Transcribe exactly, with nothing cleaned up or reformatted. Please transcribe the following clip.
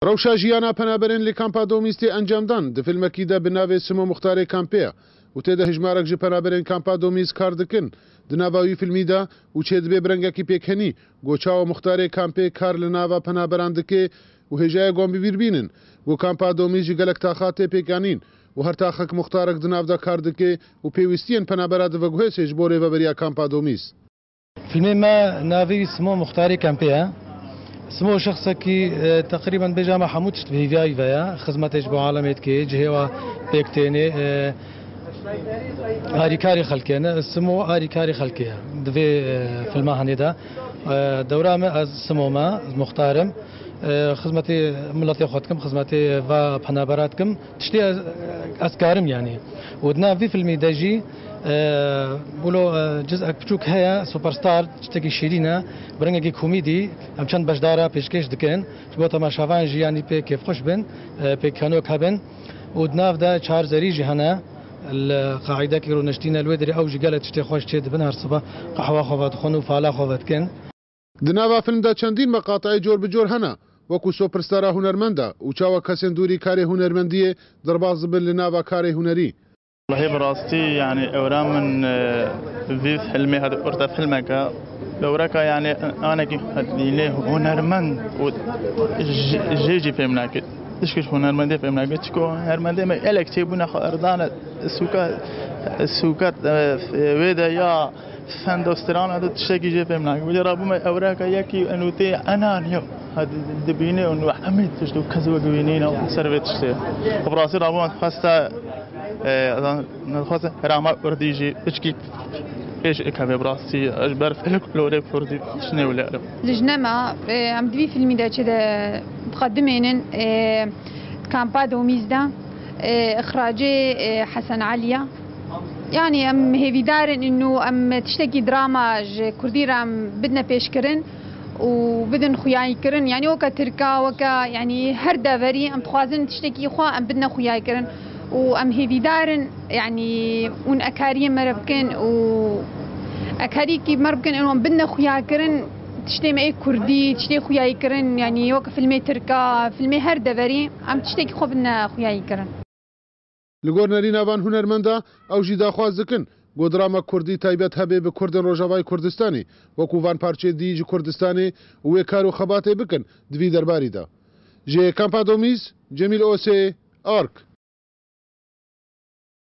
Rewşa jiyana penaberên li kampa Domîz tê encamdan. Di filmekî de bi navê Simo muxtarê kampê ye û tê de hejmarek ji penaberên kampa Domîz kar dikin. Di nava wî filmî de û çêdibe bi rengekî pêkhenî, ku çawa muxtarê kampê kar li nava penaberan dike û hêjayek wan bi bîr bînin, ku kampa Domîz ji gelek taxa tê pêkanîn û her taxek muxtarek di nav de kar dike û pêwîstiyên penabera diveguhêse ji bo rêveberiya kampa Domîz. Filmê me navê wî Simo Muxtarê Kempê ye. Simo şexsekî, e, teqrîben bêje me hemû tişt bi hêviya wî ve ye. Xizmetê ji bo alemê dike, cihê wa pêk tênê, e, arîkarê xelkê ne. Simo arîkarê xelkê ye. Di vê, e, filma henê de, e, dewra me ez Simo me, ez muxtar im. E, xizmetê miletê xwe dikim, xizmetê va penabera dikim. Tiştê ez, ez karim, yanî. Û di nav vî filmî de jî, e, wilo, e, cizek biçûk heye, superstar, tiştekî şîrîn e, bi rengekî komîdî, em çend beşdara pêşkêş dikin. Ji bo temaşevan jî, yanî, pê kêfxweş bin, e, pê kenok hebin. Û di nav de çar zerî jî hene, li qaîdekî rûniştîne li wê derê, ew jî gelek tiştê xweş çê dibin, her sibe qehwa xwe vedixwin û fala xwe vedikin. Di nava film de çendîn meqateyê cor bi cor hene, wekû superstara hunermend e û çawa kesên dûrî karê hunermendiyê derbas dibin li nava karê hunerî. Wellahî bi rastî, yanî, ewra min, e, vî filmê hedi orta filmeke, ewreka, yanî, anekî hedi lê hunermend û jê, jê jî fêm nake. Tişkî ji hunermendê fêm nake. Çiko hunermendê me elek çêbûne xwe erdane sûka, sûka, e, wê de ya Fenda strana de tiştekî jê fêm nake. Wî rabûme ewreka yekî enûtê enan yo. Ha di-, dibîne û hemî tişt û kes wek wî nîne û ser vê tiştê. Xwe bi rastî rabûme xwesta, e, ne dixwaze herama kurdî jî piçkî pêş ikeve bi rastî. Ji ber folklorê kurdî tişt nêwilêrim. Lijne me, e, em di vî filmî de çi de dixwe dimênin, e, kampa Domîz de, e, ixracê, e, Hesen Elî ye. Yanî em hêvîdar in û em tiştekî drama ji kurdî re em bidine pêşkirin û bidin xuyayikirin. Yanî weke tirka, weke, yanî, her deverî em dixwazin tiştekî xwe em bidine xuyayikirin û em hêvîdar in, yanî, hûn ekariyê me re bikin û ekariyekî me re bikin, em bidine xuyakirin tiştê me ê kurdî, tiştê xuyayikirin, yanî weke filmê tirka, filmê her deverî em tiştekî xwe bidine xuyayikirin. Li gor nerîna van hunermenda, ew jî daxwaz dikin ku drama kurdî taybet hebe bi kurdên Rojavayê Kurdistanê, wekû van parçeyê dî ji Kurdistanê û wê kar û xebatê bikin di vî derbarî de. Ji Kampa Domîz, Cemîl Osê, Ark.